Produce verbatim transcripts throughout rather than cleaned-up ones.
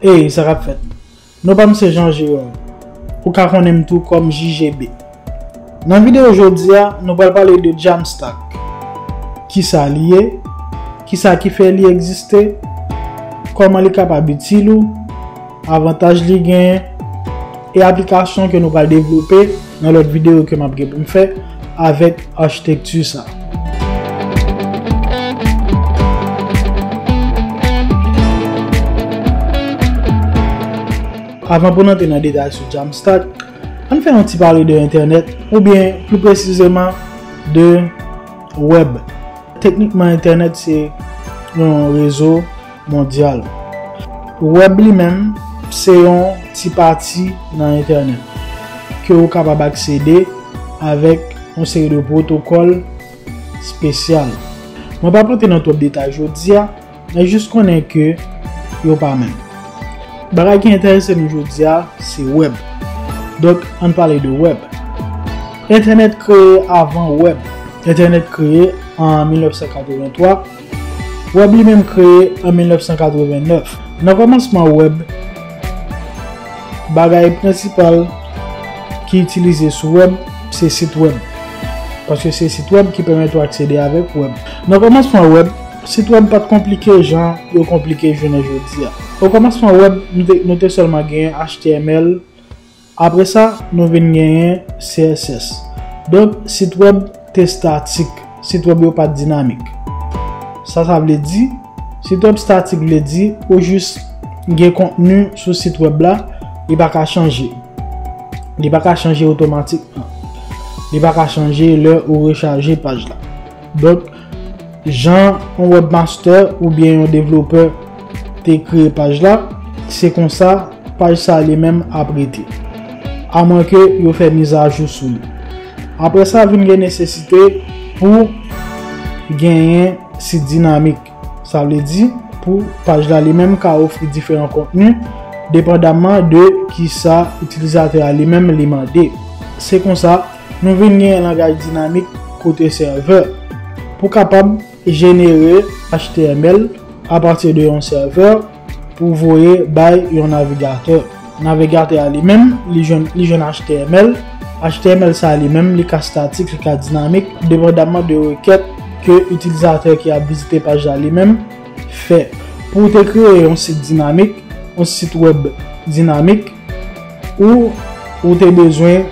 Ey, sa k ap fèt? Non pa m se Jean Gérard. Ou ka konnen m tou kòm J G B. Nan videyo jodi a, nou pral pale de Jamstack. Kisa li ye? Kisa ki fè li egziste? Kòman li kapab itil ou? Avantaj li genyen? E aplikasyon ke nou pral devlope nan lòt videyo ke m ap gen pou m fè avèk achitekti sa. Avan pou n antre nan detay sou Jamstack, ann fè yon ti pale de entènèt, oubyen pli presizeman de wèb. Teknikman, entènèt se yon rezo mondyal. Wèb li menm se yon ti pati nan entènèt ke ou kapab aksede avèk yon seri de pwotokòl espesyal. Mwen p ap rantre nan twòp detay jodi a, men jis konnen ke yo pa menm. Bagay ki enterese nou jodi a, se wèb. Donk, ann pale de wèb. Entènèt kreye avan wèb. Entènèt kreye an mil nèf san katrevenntwa. Wèb li menm kreye an mil nèf san katrevennnèf. Nan kòmansman wèb, bagay prensipal ki itilize sou wèb, se sit wèb. Paske se sit wèb ki pèmèt ou aksede avèk wèb. Nan kòmansman wèb, sit wèb pa t konplike jan yo konplike jounen jodi a. Okòmansman wèb, nou te, nou te sèlman genyen H T M L. Apre sa, nou vin genyen C S S. Donk, sit wèb te statik. Sit wèb yo pa t dinamik. Sa sa vle di? Sit wèb statik vle di ou jis gen kontni sou sit wèb la, li pa ka chanje. Li pa ka chanje otomatikman. Li pa ka chanje lè ou rechaje paj la. Donk, jan yon webmaster oubyen yon devlopè te kreye paj la, se konsa paj sa li menm ap rete. Amwenke yo fè mizajou sou li. Apre sa, vin gen nesesite pou genyen sit dinamik. Sa vle di, pou paj la li menm ka ofri diferan kontni, depandamman de kisa itilizatè a li menm li mande. Se konsa, nou vin gen langaj dinamik kote sèvè. Pou kapab jenere H T M L apati de yon sèvè pou voye bay yon navigatè. Navigatè a li menm, li jwenn, li jwenn H T M L. H T M L sa li menm, li ka statik, li ka dinamik, depandamman de rekèt ke itilizatè ki ap vizite paj la li menm fè. Pou w te kreye yon sit dinamik, yon sit wèb dinamik, ou, ou te bezwen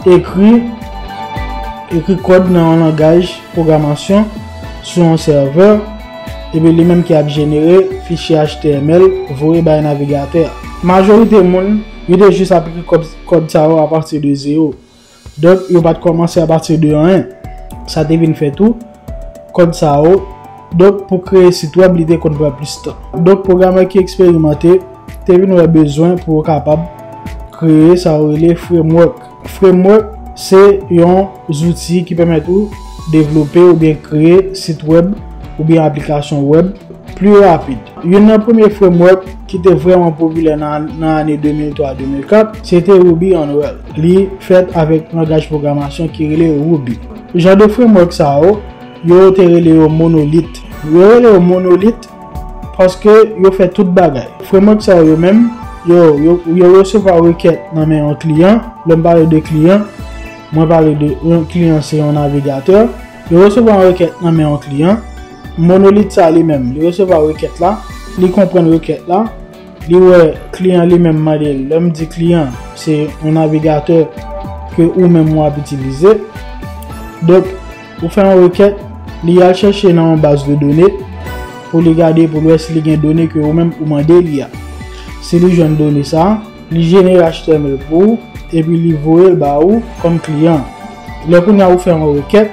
ekri, ekri kòd nan yon langaj pwogramasyon sou yon sèvè, epi li menm ki ap jenere fichye H T M L voye bay navigatè a. Majorite moun, yo te jis ap ekri kòd, kòd sa yo apati de zewo. Donk, yo pa t kòmanse apati de anyen. Sa te vin fè tou, kòd sa yo. Donk, pou kreye sit wèb, li te konn pran plis tan. Donk, pwogramatè ki eksperimante te vin wè bezwen pou yo kapab kreye sa yo rele framework. Framework se yon zouti ki pèmèt ou devlope oubyen kreye sit wèb oubyen aplikasyon wèb pli rapid. Youn nan premye framework ki te vrèman popilè nan, nan ane de mil twa de mil kat, se te Ruby on Rails. Li fèt avèk langaj pwogramasyon ki rele Ruby. Jan de framework sa yo, yo te rele yo monolit. Yo rele yo monolit paske yo fè tout bagay. Framework sa yo menm, yo, yo, yo resevwa rekèt nan men yon kliyan. Lè m pale de kliyan, mwen pale de yon kliyan se yon navigatè. Yo resevwa yon rekèt nan men yon kliyan. Monolit sa li menm, li resevwa rekèt la, li konprann rekèt la, li wè kliyan li menm mande l. Lè m di kliyan, se yon navigatè ke ou menm w ap itilize. Donk, ou fè yon rekèt, li al chèche nan yon baz de done pou li gade, pou l wè si li gen done ke ou menm ou mande li a. Si li jwenn done sa, li jenere H T M L pou ou, epi li voye l ba ou kòm kliyan. Lè kounye a ou fè yon rekèt,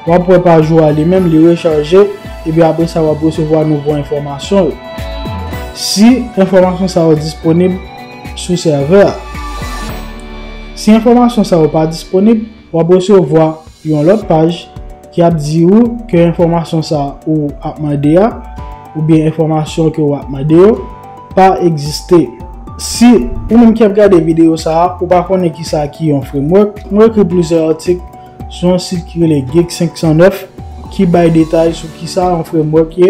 w ap wè paj ou a li menm, li rechaje, epi apre sa w ap resevwa nouvo enfòmasyon yo. Si enfòmasyon sa yo disponib sou sèvè a. Si enfòmasyon sa yo pa disponib, w ap resevwa yon lòt paj ki ap di ou ke enfòmasyon sa ou ap mande a, oubyen enfòmasyon ke w ap mande yo, pa egziste. Si ou menm ki ap gade videyo sa a, ou pa konnen kisa ki yon framework, mwen ekri plizyè atik sou yon sit ki rele Geek senk san nèf ki bay detay sou kisa yon framework ye,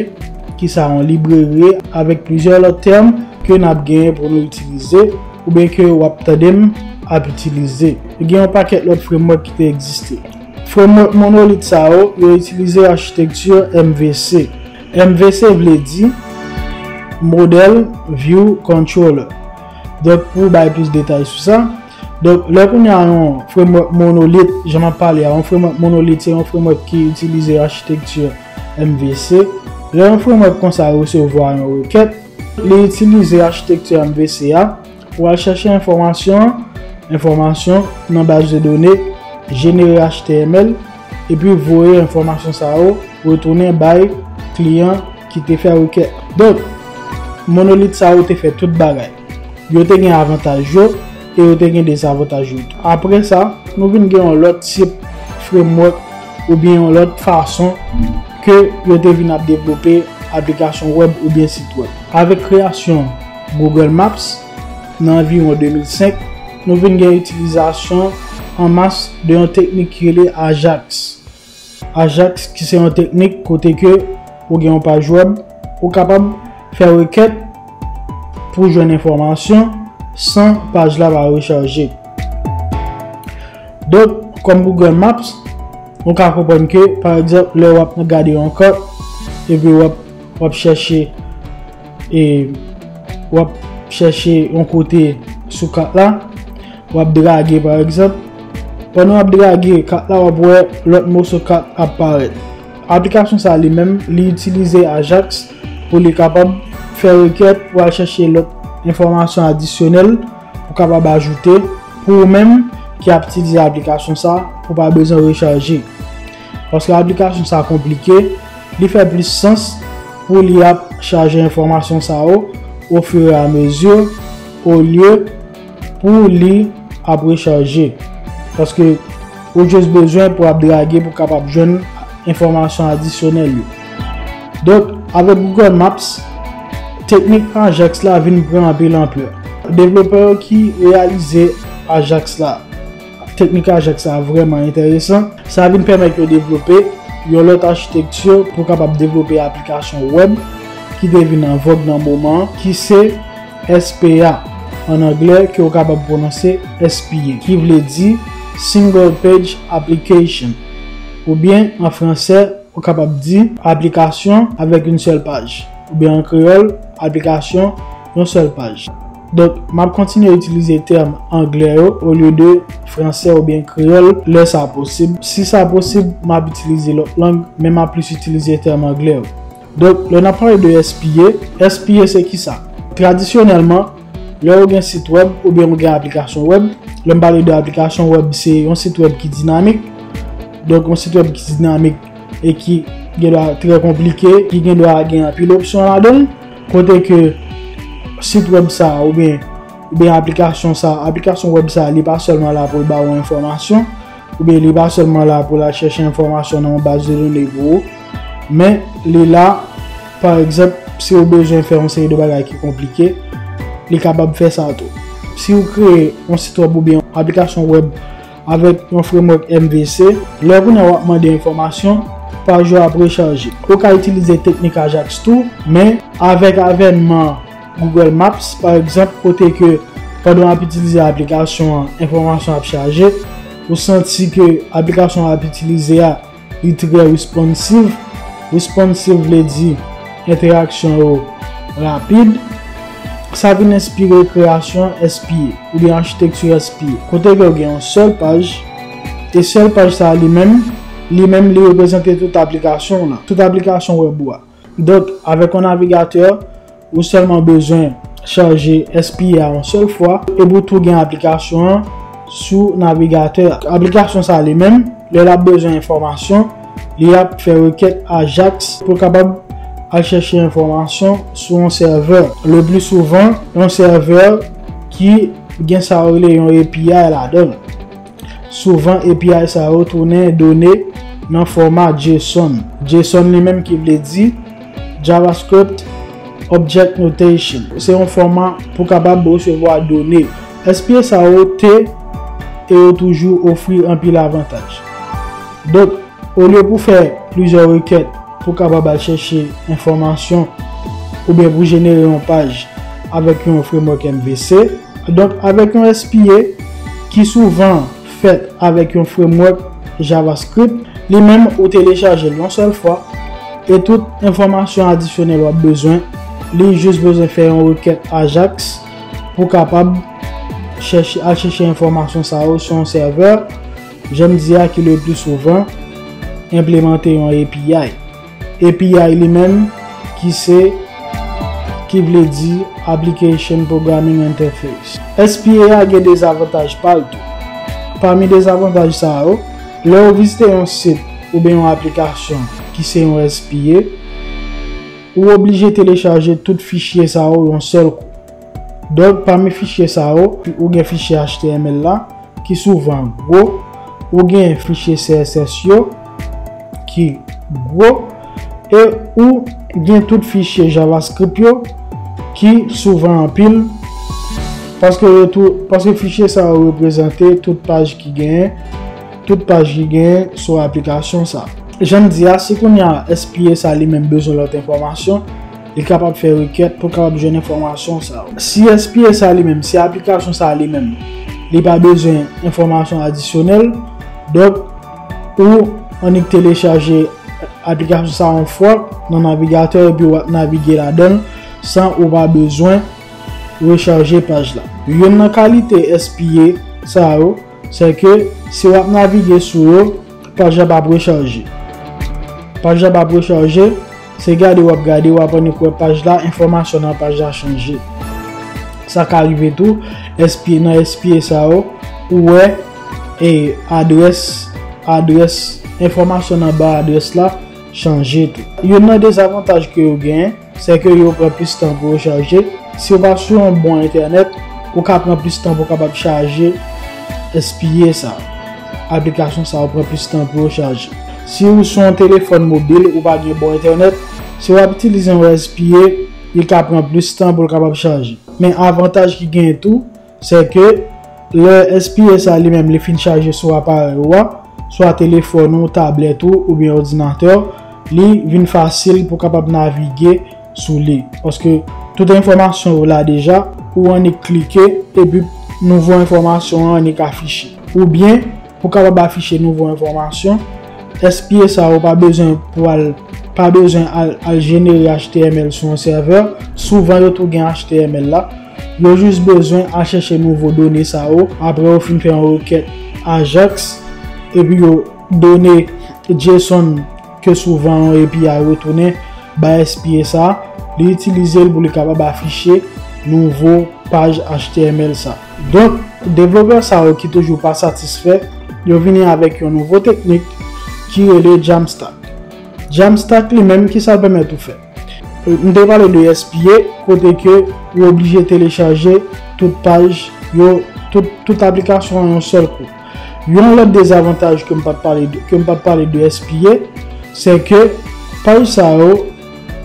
kisa yon libreri ye, avèk plizyè lòt tèm ke n ap genyen pou nou itilize, oubyen ke w ap tande m ap itilize. Gen yon pakèt lòt framework ki te egziste. Framework monolit sa yo, yo itilize achitekti M V C. M V C vle di Model View Controller. Donk, pou w bay plis detay sou sa, donk, lè kounye a yon framework monolit, jan m ap pale a, yon framework monolit se yon framework ki itilize achitekti M V C. Lè yon framework konsa resevwa yon rekèt, li itilize achitekti M V C a pou al chèche enfòmasyon, enfòmasyon nan baz de done, jenere H T M L, epi voye enfòmasyon sa yo retounen bay kliyan ki te fè rekèt. Donk, monolit sa yo te fè tout bagay. Yo te gen avantaj yo e yo te gen dezavantaj yo tou. Apre sa, nou vin gen yon lòt tip framework oubyen yon lòt fason ke yo te vin ap devlope aplikasyon wèb oubyen sit wèb. Avèk kreyasyon Google Maps nan anviwon de mil senk, nou vin gen itilizasyon an mas de yon teknik ki rele Ajax. Ajax ki se yon teknik kote ke ou gen yon paj wèb, ou kapab fè rekèt pou jwenn enfòmasyon san paj la pa rechaje. Donk, kòm Google Maps, nou ka konprann ke, pa egzanp, lè w ap gade yon kat, epi w ap, w ap chèche, e, w ap chèche yon kote sou kat la, w ap drage, pa egzanp. Pandan w ap drage kat la, w ap wè lòt moso kat ap parèt. Aplikasyon sa a li menm, li itilize Ajax pou li kapab fè rekèt pou al chèche lòt enfòmasyon adisyonèl pou kapab ajoute pou ou menm ki ap itilize aplikasyon sa a, pou pa bezwen rechaje. Paske aplikasyon sa a konplike, li fè plis sans pou li ap chaje enfòmasyon sa yo ofiramezu, olye pou li ap rechaje. Paske ou jis bezwen pou ap drage pou kapab jwenn enfòmasyon adisyonèl yo. Donk, avèk Google Maps, teknik Ajax la vin pran anpil anplè. Devlopè yo ki reyalize Ajax la, teknik Ajax la vrèman enteresan. Sa vin pèmèt yo devlope yon lòt achitekti pou kapab devlope aplikasyon wèb ki te vin an vòg nan moman an, ki se S P A, an anglè, ke w kapab pwononse S P A, ki vle di Single Page Application, oubyen an fransè, ou kapab di aplikasyon avèk yon sèl paj, oubyen an kreyòl, aplikasyon yon sèl paj. Donk, m ap kontinye itilize tèm anglè yo olye de fransè oubyen kreyòl lè sa posib. Si sa posib, m ap itilize lòt lang, men m ap plis itilize tèm anglè yo. Donk, lè n ap pale de S P A, S P A se kisa? Tradisyonèlman, lè ou gen sit wèb oubyen ou gen aplikasyon wèb, lè m pale de aplikasyon wèb, se yon sit wèb ki dinamik. Donk, yon sit wèb ki dinamik e ki gen dwa trè konplike, ki gen dwa gen anpil opsyon ladan l, kote ke sit wèb sa a oubyen, oubyen aplikasyon sa a, aplikasyon wèb sa a, li pa sèlman la pou l ba ou enfòmasyon, oubyen li pa sèlman la pou l al chèche enfòmasyon nan yon baz de done pou ou, men li la, pa egzanp, si ou bezwen fè yon seri de bagay ki konplike, li kapab fè sa tou. Si ou kreye yon sit wèb oubyen yon aplikasyon wèb avèk yon framework M V C, lè kounye a w ap mande enfòmasyon, paj yo ap rechaje. Ou ka itilize teknik Ajax tou, men avèk avènman Google Maps, pa egzanp, kote ke pandan w ap itilize aplikasyon an, enfòmasyon ap chaje, ou santi ke aplikasyon w ap itilize a, li trè responsive. Responsive vle di entèraksyon yo rapid. Sa vin enspire kreyasyon S P A, oubyen achitekti S P A, kote ke w gen yon sèl paj, e sèl paj sa a li menm, li menm li reprezante tout aplikasyon w lan, tout aplikasyon wèb ou a. Donk, avèk yon navigatè, ou sèlman bezwen chaje S P A yon sèl fwa, epi w tou gen aplikasyon an sou navigatè a. Aplikasyon sa a li menm, lè l ap bezwen enfòmasyon, li ap fè rekèt Ajax pou l kapab al chèche enfòmasyon sou yon sèvè. Le pli souvan, yon sèvè ki gen sa yo rele yon A P I ladan l. Souvan, A P I sa yo tounen done nan fòma JSON. JSON li menm ki vle di JavaScript Object Notation. Se yon fòma pou kapab resevwa done. S P A sa yo te e yo toujou ofri anpil avantaj. Donk, olye pou fè plizyè rekèt pou kapab al chèche enfòmasyon oubyen pou jenere yon paj, avèk yon framework M V C. Donk, avèk yon S P A ki souvan fèt avèk yon framework JavaScript, li menm ou telechaje l yon sèl fwa, e tout enfòmasyon adisyonèl w ap bezwen, li jis bezwen fè yon rekèt Ajax pou kapab chèche, al chèche enfòmasyon sa yo sou yon sèvè, jan m di a, ki le pli souvan enplimante yon A P I. A P I li menm ki se, ki vle di Application Programming Interface. S P A a gen dezavantaj pa l tou. Pami dezavantaj sa yo, lè w vizite yon sit oubyen yon aplikasyon ki se yon S P A, ou oblije telechaje tout fichye sa yo yon sèl kou. Donk, pami fichye sa yo, ou gen fichye H T M L la, ki souvan gwo, ou gen fichye C S S yo, ki gwo, e ou gen tout fichye JavaScript yo, ki souvan anpil, paske yo tou, paske fichye sa yo reprezante tout paj ki genyen, tout paj ki genyen sou aplikasyon sa. Jan m di a, si kounye a S P A sa li menm bezwen lòt enfòmasyon, li kapab fè rekèt pou l kapab jwenn enfòmasyon sa yo. Si S P A sa li menm, si aplikasyon sa li menm, li pa bezwen enfòmasyon adisyonèl, donk, ou annik telechaje aplikasyon sa yon fwa nan navigatè epi w ap navige ladan l san ou pa bezwen rechaje paj la. Youn nan kalite S P A sa yo, se ke si w ap navige sou yo, paj la p ap rechaje. Paj la p ap rechaje, se gade w ap gade, w ap annik wè paj la, enfòmasyon nan paj la chanje. Sa ka rive tou, S P A, nan S P A sa yo, ou wè, e, adrès, adrès, enfòmasyon nan ba adrès la chanje tou. Youn nan dezavantaj ke yo genyen, se ke yo pran plis tan pou yo chaje. Si w pa sou yon bon entènèt, ou ka pran plis tan pou w kapab chaje S P A sa. Aplikasyon sa yo pran plis tan pou yo chaje. Si w sou yon telefòn mobil, ou pa gen bon entènèt, si w ap itilize yon S P A, li ka pran plis tan pou l kapab chaje. Men avantaj ki genyen tou, se ke lè S P A sa li menm li fin chaje sou aparèy ou a, swa telefòn ou, tablèt ou, oubyen òdinatè w, li vin fasil pou w kapab navige sou li. Paske tout enfòmasyon yo la deja, ou annik klike, epi nouvo enfòmasyon an annik afiche. Oubyen, pou w kapab afiche nouvo enfòmasyon, S P A sa yo pa bezwen pou al, pa bezwen al, al jenere H T M L sou yon sèvè. Souvan, yo tou gen H T M L la. Yo jis bezwen al chèche nouvo done sa yo. Apre yo fin fè yon rekèt Ajax, epi yo done JSON ke souvan yon A P I retounen bay S P A sa, li itilize l pou li kapab afiche nouvo paj H T M L sa. Donk, devlopè sa yo ki toujou pa satisfè, yo vini avèk yon nouvo teknik ki rele Jamstack. Jamstack li menm, ki sa l pèmèt ou fè? M te pale de S P A, kote ke ou oblije telechaje tout paj yo, tout, tout aplikasyon an yon sèl kou. Yon lòt dezavantaj ke m pa t pale de, ke m pa t pale de S P A, se ke paj sa yo,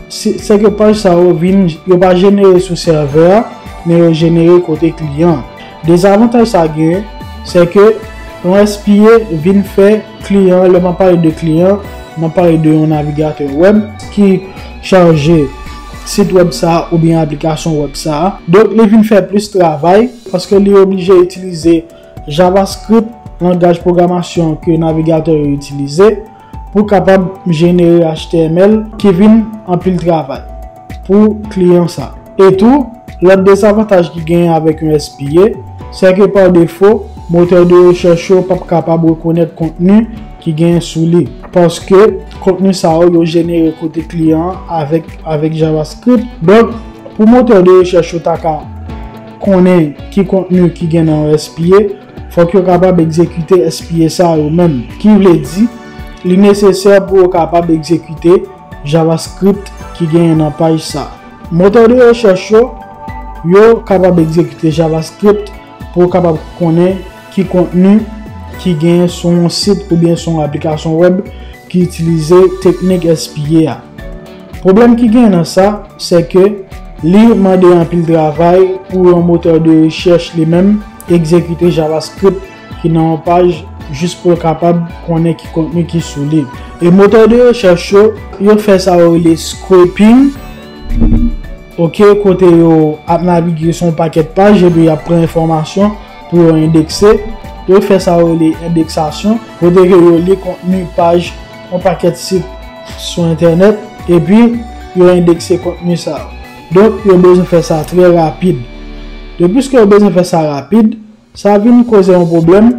se, se ke paj sa yo vin, yo pa jenere sou sèvè a, men yo jenere kote kliyan an. Dezavantaj sa genyen, se ke yon S P A vin fè kliyan an, lè m ap pale de kliyan, m ap pale de yon navigatè wèb ki chaje sit wèb sa a oubyen aplikasyon wèb sa a. Donk, li vin fè plis travay paske li oblije itilize JavaScript, langaj pwogramasyon ke navigatè yo itilize, pou kapab jenere H T M L ki vin anpil travay pou kliyan sa. E tou, lòt dezavantaj ki genyen avèk yon S P A, se ke pa defo, motè de rechèch yo p ap kapab rekonèt kontni ki genyen sou li, paske kontni sa yo, yo jenere kote kliyan an avèk, avèk JavaScript. Donk, pou motè de rechèch yo ta ka konnen ki kontni ki gen nan yon S P A, fòk yo kapab egzekite S P A sa yo menm. Ki vle di, li nesesè pou yo kapab egzekite JavaScript ki genyen nan paj sa. Motè de rechèch yo, yo kapab egzekite JavaScript pou yo kapab konnen ki kontni ki genyen sou yon sit oubyen sou yon aplikasyon wèb ki itilize teknik S P A a. Pwoblèm ki genyen nan sa, se ke li mande anpil travay pou yon motè de rechèch li menm egzekite JavaScript ki nan yon paj jis pou l kapab konnen ki kontni ki sou li. E motè de rechèch yo, yo fè sa yo rele scraping. Ok, kote yo ap navige sou yon pakèt paj epi y ap pran enfòmasyon pou yo endekse. Yo fè sa yo rele endeksasyon, kote ke yo li kontni paj yon pakèt sit sou entènèt epi yo endekse kontni sa yo. Donk, yo bezwen fè sa trè rapid. Depiske yo bezwen fè sa rapid, sa vin koze yon pwoblèm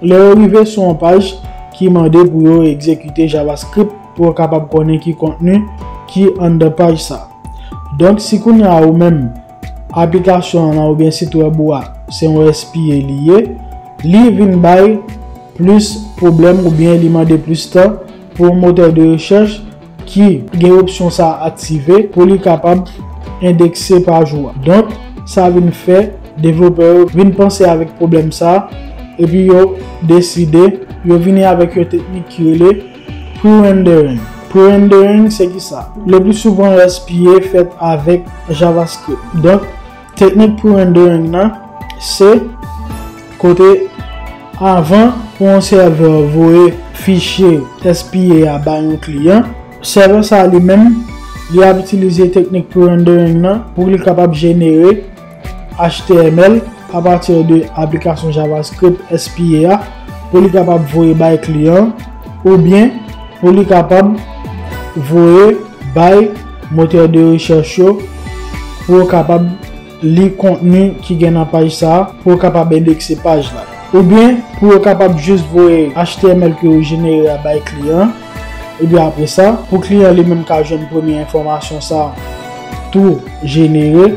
lè yo rive sou yon paj ki mande pou yo egzekite JavaScript pou yo kapab konnen ki kontni ki anndan paj sa. Donk, si kounye a ou menm, aplikasyon an oubyen sit wèb ou a, se yon S P A li ye, li vin bay plis pwoblèm oubyen li mande plis tan pou yon motè de rechèch ki gen opsyon sa a aktive pou li kapab endekse paj ou a. Donk, sa vin fè devlopè yo vin panse avèk pwoblèm sa a, epi yo deside, yo vini avèk yon teknik ki rele pre-rendering. Pre-rendering, se ki sa? Le pli souvan, S P A fèt avèk JavaScript. Donk, teknik pre-rendering nan, se kote avan pou yon sèvè voye fichye S P A a bay yon kliyan, sèvè sa a li menm, li ap itilize teknik pre-rendering nan pou li kapab jenere H T M L apati de aplikasyon JavaScript S P A a pou li kapab voye bay kliyan oubyen pou li kapab voye bay motè de rechèch yo pou yo kapab li kontni ki gen nan paj sa a pou yo kapab endekse paj la. Oubyen pou yo kapab jis voye H T M L ke yo jenere a bay kliyan an. Epi apre sa, pou kliyan li menm ka jwenn premye enfòmasyon sa a tou jenere.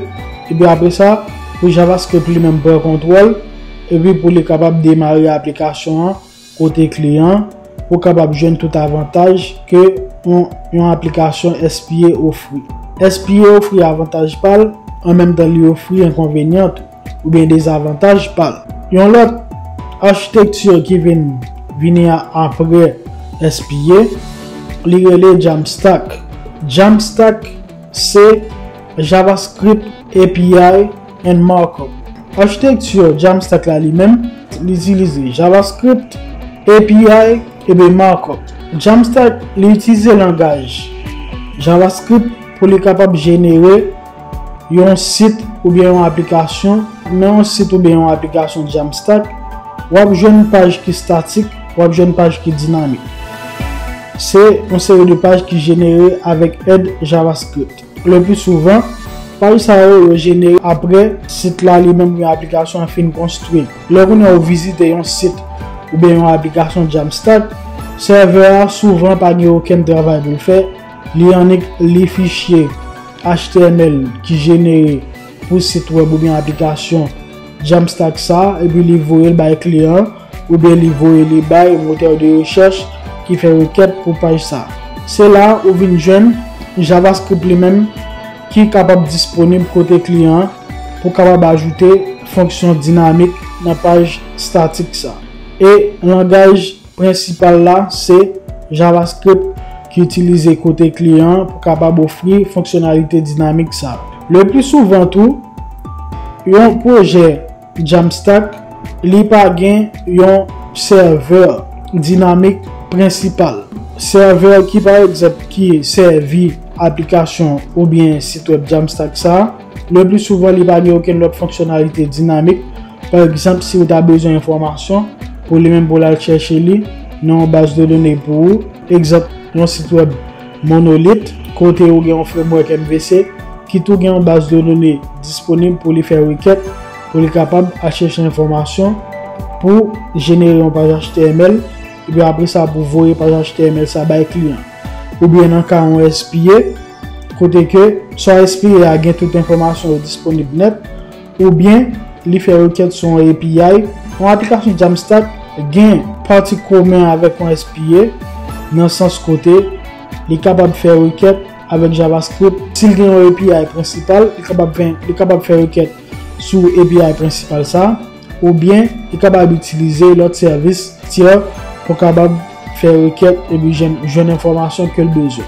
Epi apre sa, pou JavaScript li menm pran kontwòl, epi pou li kapab demare aplikasyon an kote kliyan an, pou kapab jwenn tout avantaj ke yon, yon aplikasyon S P A ofri. S P A ofri avantaj pa l, an menm tan li ofri enkonvenyan tou, oubyen dezavantaj pa l. Yon lòt achitekti ki vin vini a, apre S P A, li rele Jamstack. Jamstack se JavaScript A P I and Markup. Achitekti Jamstack la li menm, li itilize JavaScript, A P I, epi Markup. Jamstack, li itilize langaj JavaScript pou li kapab jenere yon sit oubyen yon aplikasyon. Nan yon sit oubyen yon aplikasyon Jamstack, w ap jwenn paj ki statik, w ap jwenn paj ki dinamik. Se yon seri de paj ki jenere avèk èd JavaScript. Le pli souvan, paj sa yo, yo jenere apre sit la li menm oubyen aplikasyon an fin konstwi. Lè kounye a ou vizite yon sit oubyen yon aplikasyon Jamstack, sèvè a souvan pa gen okenn travay pou l fè, li annik li fichye H T M L ki jenere pou sit wèb oubyen aplikasyon Jamstack sa a, epi li voye l bay kliyan an, oubyen li voye li bay motè de rechèch ki fè rekèt pou paj sa a. Se la ou vin jwenn JavaScript li menm ki kapab disponib kote kliyan an pou kapab ajoute fonksyon dinamik nan paj statik sa a. E langaj prensipal la se JavaScript ki itilize kote kliyan an pou kapab ofri fonksyonalite dinamik sa yo. Le pli souvan tou, yon pwojè Jamstack, li pa gen yon sèvè dinamik prensipal. Sèvè ki, pa egzanp, ki sèvi aplikasyon oubyen sit wèb Jamstack sa a, le pli souvan li pa gen okenn lòt fonksyonalite dinamik. Pa egzanp, si ou ta bezwen enfòmasyon pou li menm pou l al chèche li nan yon baz de done pou ou, egzanp, yon sit wèb Monolith, kote ou gen yon framework M V C ki tou gen yon baz de done disponib pou li fè rekèt, pou li kapab al chèche enfòmasyon pou jenere yon paj H T M L, epi apre sa pou voye paj H T M L sa bay kliyan. Oubyen nan ka yon S P A, kote ke swa S P A a gen tout enfòmasyon yo disponib nèt, oubyen li fè rekèt sou yon A P I. Yon aplikasyon Jamstack gen pati komen avèk yon S P A, nan sans kote li kapab fè rekèt avèk JavaScript. Si l gen yon A P I prensipal, li kapab fè, li kapab fè rekèt sou A P I prensipal sa, oubyen li kapab itilize lòt sèvis tyè pou kapab fè rekèt epi jwenn, jwenn enfòmasyon ke l bezwen.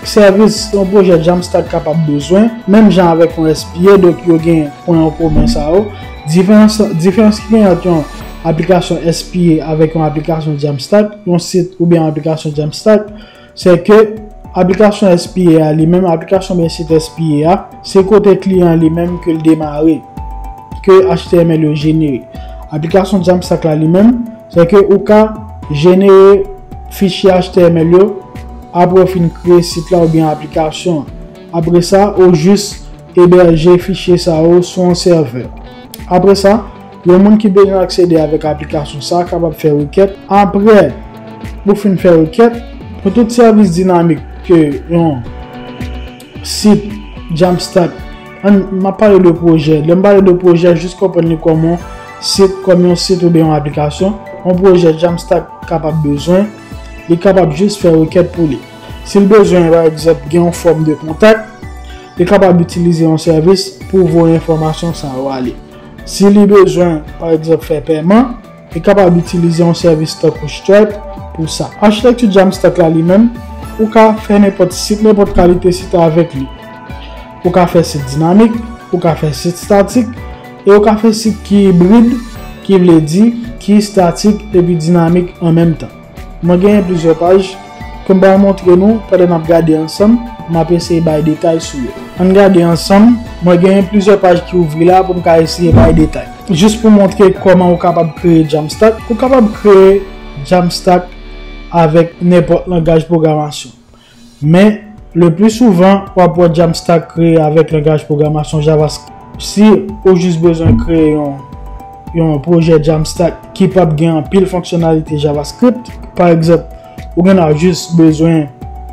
Sèvis yon pwojè Jamstack kapab bezwen, menm jan avèk yon S P A, donk yo gen pwen an komen sa yo. Diferans, diferans ki gen ant yon aplikasyon S P A avèk yon aplikasyon Jamstack, yon sit oubyen yon aplikasyon Jamstack, se ke Aplikasyon S P A a li menm, aplikasyon oubyen sit S P A a, se kote kliyan an li menm ke l demare, ke H T M L yo jenere. Aplikasyon Jamstack la li menm, se ke ou ka jenere fichye H T M L yo apre w fin kreye sit la oubyen aplikasyon an. Apre sa, ou jis ebèje fichye sa yo sou yon sèvè. Apre sa, yon moun ki bezwen aksede avèk aplikasyon sa a kapab fè rekèt. Apre ou fin fè rekèt, pou tout sèvis dinamik ke yon sit Jamstack, ann, m ap pale de pwojè. Lè m pale de pwojè, jis konprann li kòm yon sit, kòm yon sit oubyen yon aplikasyon. Yon pwojè Jamstack kapab bezwen, li kapab jis fè rekèt pou li. Si l bezwen, pa egzanp, gen yon fòm de kontak, li kapab itilize yon sèvis pou voye enfòmasyon sa yo ale. Si li bezwen, pa egzanp, fè pèman, li kapab itilize yon sèvis tankou Stripe pou sa. Achitèkti Jamstack la li menm, ou ka fè nenpòt sit, nenpòt kalite sit avèk li. Ou ka fè sit dinamik, ou ka fè sit statik, e ou ka fè sit ki ibrid, ki vle di ki statik epi dinamik an menm tan. Mwen genyen plizyè paj ke m pral montre nou pandan n ap gade ansanm, m ap eseye bay detay sou yo. Ann gade ansanm, mwen genyen plizyè paj ki ouvri la pou m ka eseye bay detay. Jis pou montre kòman ou kapab kreye Jamstack, ou kapab kreye Jamstack avèk nenpòt langaj pwogramasyon. Men, le pli souvan, w ap wè Jamstack kreye avèk langaj pwogramasyon JavaScript. Si ou jis bezwen kreye yon, yon pwojè Jamstack ki p ap gen anpil fonksyonalite JavaScript, pa egzanp, ou gen a jis bezwen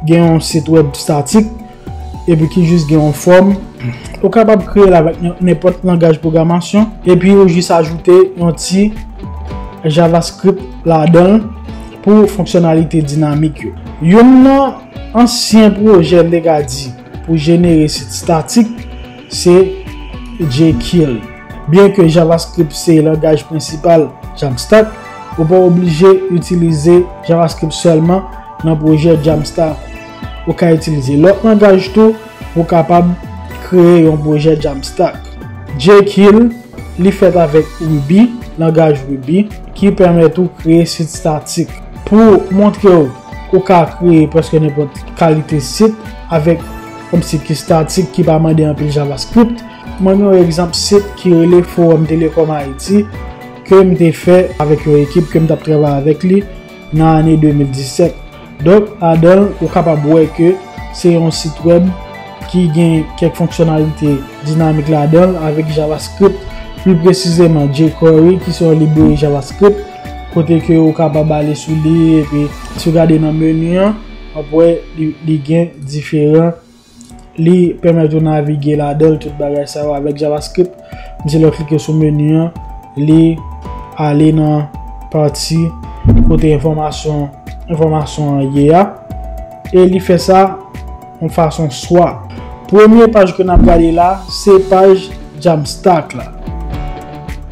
gen yon sit wèb statik, epi ki jis gen yon fòm, ou kapab kreye l avèk nen-, nenpòt langaj pwogramasyon, epi ou jis ajoute yon ti JavaScript ladan l pou fonksyonalite dinamik yo. Youn nan ansyen pwojè, m te ka di, pou jenere sit statik, se Jekyll. Byenke JavaScript se langaj prensipal Jamstack, ou pa oblije itilize JavaScript sèlman nan pwojè Jamstack. Ou ka itilize lòt langaj tou pou w kapab kreye yon pwojè Jamstack. Jekyll, li fèt avèk Ruby, langaj Ruby, ki pèmèt ou kreye sit statik. Pou montre w, ou ka kreye prèske nenpòt kalite sit avèk yon sit ki statik, ki pa mande anpil JavaScript. Mwen gen yon egzanp sit ki rele Forum Telecom Haiti, ke m te fè avèk yon ekip ke m t ap travay avèk li nan ane de mil disèt. Donk, ladan l, ou kapab wè ke se yon sit wèb ki gen kèk fonksyonalite dinamik ladan l avèk JavaScript, pli presizeman jQuery, ki se yon libreri JavaScript, kote ke ou kapab ale sou li, epi si w gade nan meni an, w ap wè li, li gen diferan, li pèmèt ou navige ladan l, tout bagay sa yo avèk JavaScript. Si lè w klike sou meni an, li ale nan pati kote enfòmasyon, enfòmasyon an ye a. E li fè sa yon fason swa. Premye paj ke n ap gade la, se paj Jamstack la.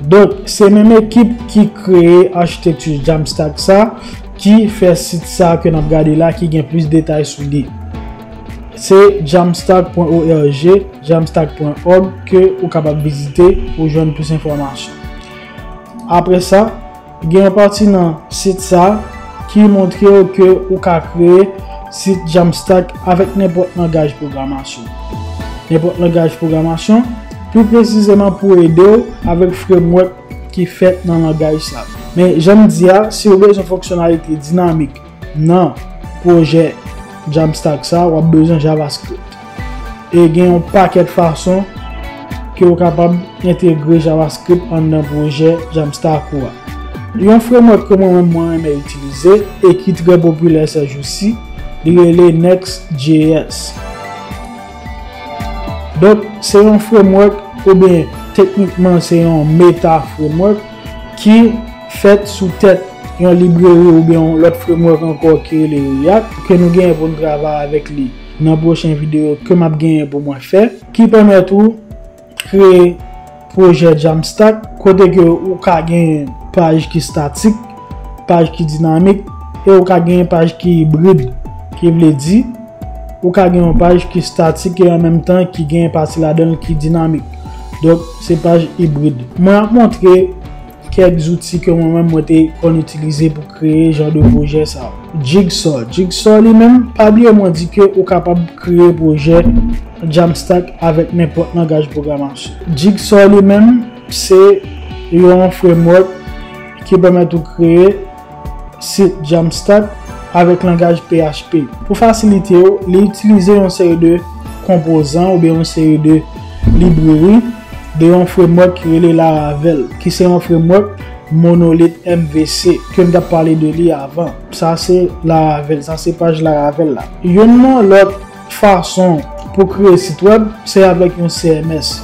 Donk, se menm ekip ki kreye achitekti Jamstack sa, ki fè sit sa ke n ap gade la, ki gen plis detay sou li. Se jamstack pwen org, jamstack pwen org ke ou kapab vizite pou jwenn plis enfòmasyon. Apre sa, gen yon pati nan sit sa ki montre w ke ou ka kreye sit Jamstack avèk nenpòt langaj pwogramasyon. Nenpòt langaj pwogramasyon, pli presizeman pou ede w avèk framework ki fèt nan langaj sa. Men, jan m di a, si w bezwen fonksyonalite dinamik nan pwojè Jamstack sa, w ap bezwen JavaScript. E gen yon pakèt fason ke w kapab entegre JavaScript anndan pwojè Jamstack ou a. Yon framework ke mwen menm mwen renmen itilize e ki trè popilè sèjousi, li rele Next J S. Donk, se yon framework, oubyen teknikman se yon meta framework ki fèt sou tèt yon libreri oubyen yon lòt framework ankò ki rele React, ke nou genyen pou n travay avèk li nan pwochen videyo ke m ap genyen pou mwen fè, ki pèmèt ou kreye pwojè Jamstack, kote ke ou ka gen paj ki statik, paj ki dinamik, e ou ka gen paj ki ibrid, ki vle di, ou ka gen yon paj ki statik e an menm tan ki gen pati ladan l ki dinamik. Donk, se paj ibrid. Mwen ap montre kèk zouti ke mwen menm mwen te konn itilize pou kreye jan de pwojè sa yo. Jigsaw. Jigsaw li menm, pa bliye mwen di ke ou kapab kreye pwojè Jamstack avèk nenpòt langaj pwogramasyon. Jigsaw li menm, se yon framework ki pèmèt ou kreye sit Jamstack avèk langaj P H P. Pou fasilite w, li itilize yon seri de konpozan oubyen yon seri de libreri de yon framework ki rele Laravel, ki se yon framework monolit M V C ke m t ap pale de li avan. Sa se Laravel, sa se paj Laravel la. Youn nan lòt fason pou kreye sit wèb, se avèk yon C M S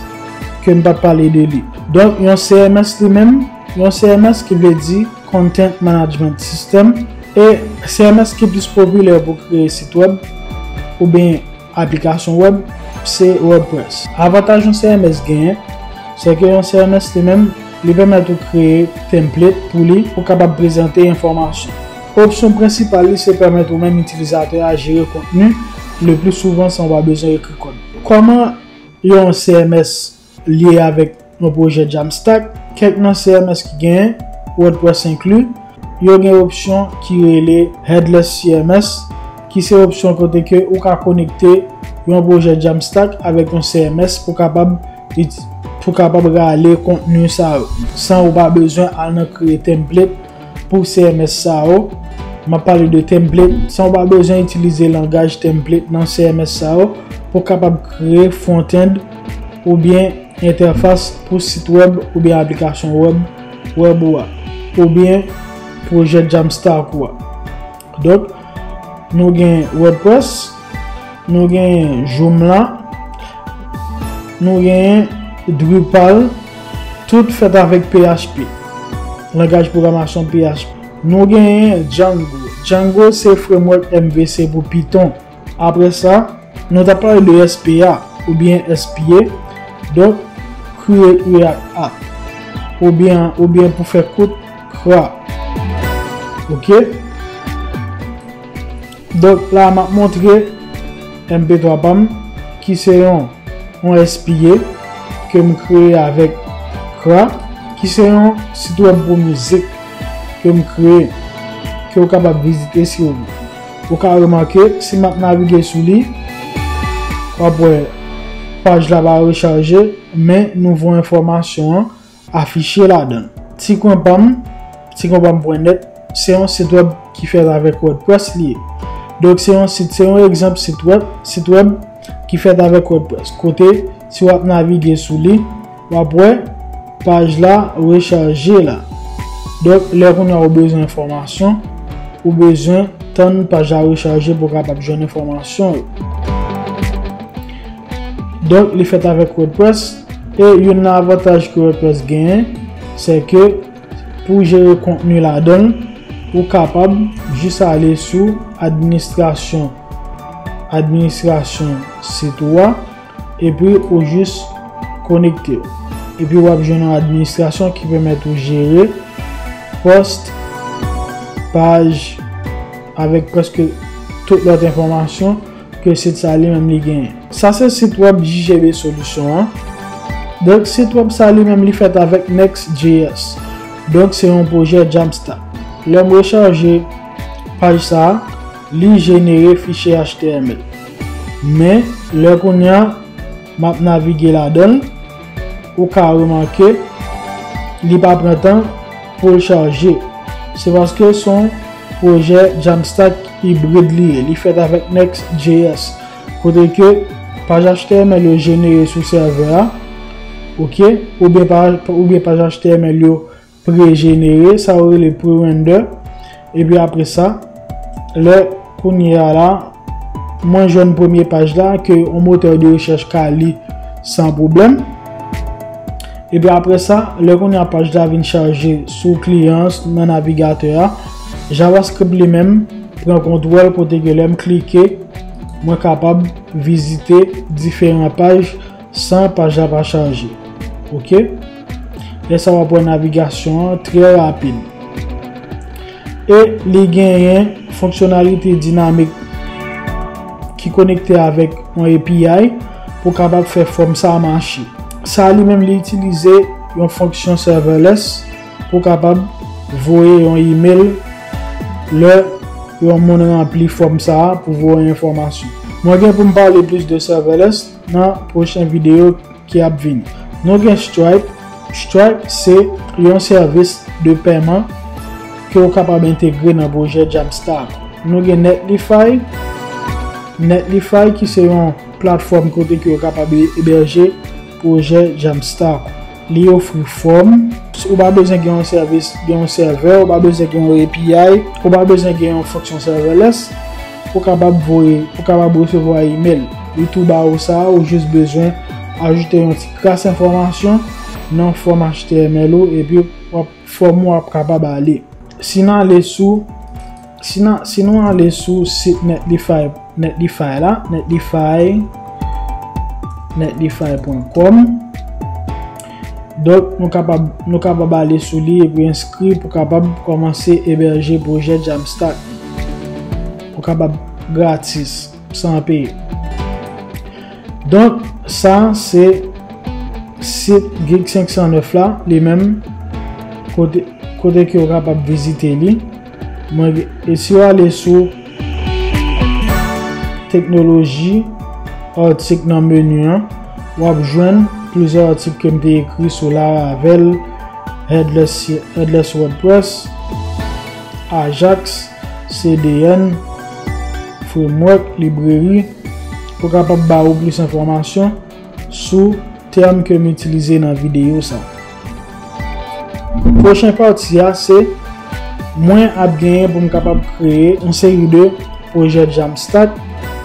ke m t ap pale de li. Donk, yon C M S li menm, yon C M S ki vle di Content Management System, e C M S ki plis popilè pou kreye sit wèb oubyen aplikasyon wèb, se WordPress. Avantaj yon C M S genyen, se ke yon C M S li menm, li pèmèt ou kreye template pou li, pou kapab prezante enfòmasyon. Opsyon prensipal li se pèmèt ou menm itilizatè a jere kontni le pli souvan san w pa bezwen ekri kòd. Kòman yon C M S lye avèk yon pwojè Jamstack? Kèk nan C M S ki genyen, WordPress enkli, yo gen opsyon ki rele Headless C M S, ki se opsyon kote ke ou ka konekte yon pwojè Jamstack avèk yon C M S pou kapab, pou kapab rale kontni sa yo, san ou pa bezwen al nan kreye template pou C M S sa yo. M ap pale de template, san ou pa bezwen itilize langaj template nan C M S sa yo pou kapab kreye front-end oubyen entèfas pou sit wèb oubyen aplikasyon wèb, wèb ou a, oubyen pwojè Jamstack ou a. Donk, nou gen WordPress, nou gen Joomla, nou gen Drupal, tout fèt avèk P H P, langaj pwogramasyon P H P. Nou gen Django. Django se framework M V C pou Python. Apre sa, nou t ap pale de S P A oubyen S P A. Donk, Create React App. Oubyen, oubyen pou fè kout, Cra. Oke? Donk, la, m ap montre M P twa pa m, ki se yon, yon S P A ke m kreye avèk Cra, ki se yon sit wèb pou mizik ke m kreye, ke w kapab vizite si w vle. Ou ka remake, si m ap navige sou li, w ap wè paj la pa rechaje, men nouvo enfòmasyon an afiche ladan l. Ti kwen pa m, ti kwen pa m pwen nèt, se yon sit wèb ki fèt avèk WordPress li ye. Donk, se yon sit, se yon egzanp sit wèb, sit wèb ki fèt avèk WordPress. Kote, si w ap navige sou li, w ap wè paj la rechaje la. Donk, lè kounye a ou bezwen enfòmasyon, ou bezwen tann paj la rechaje pou w kapab jwenn enfòmasyon yo. Donk, li fèt avèk WordPress, e youn nan avantaj ke WordPress genyen, se ke pou jere kontni ladan l, ou kapab jis ale sou administrasyon, administrasyon sit ou a, epi ou jis konekte. Epi w ap jwenn yon administrasyon ki pèmèt ou jere pòs, paj, avèk prèske tout lòt enfòmasyon ke sit sa li menm li genyen. Sa se sit wèb J G B Solution an. Donk, sit wèb sa li menm li fèt avèk Next J S. Donk, se yon pwojè Jamstack. Lè m rechaje paj sa, li jenere fichye H T M L. Men, lè kounye a, m ap navige ladan l, ou ka remake, li pa pran tan pou l chaje. Se paske se yon pwojè Jamstack ibrid li ye. Li fèt avèk Next J S. Kote ke paj H T M L yo jenere sou sèvè a, oke, oubyen pa-, oubyen paj H T M L yo pre-jenere, sa yo rele pre-render. Epi apre sa, lè kounye a la, mwen jwenn premye paj la ke yon motè de rechèch ka li san pwoblèm. Epi apre sa, lè kounye a paj la vin chaje sou kliyan an, nan navigatè a, JavaScript li menm pran kontwòl kote ke lè m klike, mwen kapab vizite diferan paj san paj la pa chaje. Oke? Lè sa w ap wè navigasyon an trè rapid. E li genyen fonksyonalite dinamik ki konekte avèk yon A P I pou kapab fè fòm sa a mache. Sa a li menm li itilize yon fonksyon serverless pou kapab voye yon email lè yon moun ranpli fòm sa a pou voye enfòmasyon. Mwen gen pou m pale plis de serverless nan pwochen videyo ki ap vini. Nou gen Stripe. Stripe se yon sèvis de pèman ke w kapab entegre nan pwojè Jamstack. Nou gen Netlify. Netlify ki se yon platfòm kote ke w kapab ebèje pwojè Jamstack. Li ofri fòm. Ou pa bezwen gen yon sèvis, gen yon sèvè, ou pa bezwen gen yon A P I, ou pa bezwen gen yon fonksyon serverless. Ou kapab voye, ou kapab resevwa email. Li tou ba ou sa, ou jis bezwen ajoute yon ti kras enfòmasyon nan fòm H T M L ou, epi w ap, fòm ou ap kapab ale. Si n ale sou, si n a, si nou ale sou sit Netlify, Netlify la, Netlify, netlify pwen kòm. Donk, nou kapab, nou kapab ale sou li epi enskri pou kapab kòmanse ebèje pwojè Jamstack. Ou kapab gratis, san peye. Donk, sa se sit Geek senk san nèf la, li menm, kote, kote ke w kapab vizite li. Mwen, e si w ale sou teknoloji, atik nan meni an, w ap jwenn plizyè atik ke m te ekri sou Laravel, Headless, Headless WordPress, Ajax, C D N, Framework, Libreri, pou kapab ba ou plis enfòmasyon sou tèm ke m itilize nan videyo sa. Pwochen pati a se mwen ap genyen pou m kapab kreye yon seri de pwojè Jamstack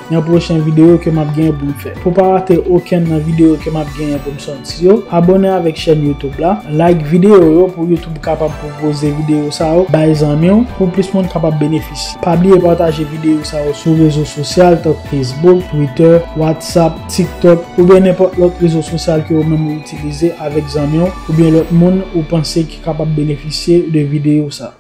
nan pwochen videyo ke m ap genyen pou m fè. Pou pa rate okenn nan videyo ke m ap genyen pou m sòti yo, abòne avèk chèn YouTube la, like videyo yo pou YouTube kapab pwopoze videyo sa yo bay zanmi w pou plis moun kapab benefisye. Pa bliye pataje videyo sa yo sou rezo sosyal tankou Facebook, Twitter, WhatsApp, TikTok, oubyen nenpòt lòt rezo sosyal ke ou menm ou itilize avèk zanmi w oubyen lòt moun ou panse ki kapab benefisye de videyo sa.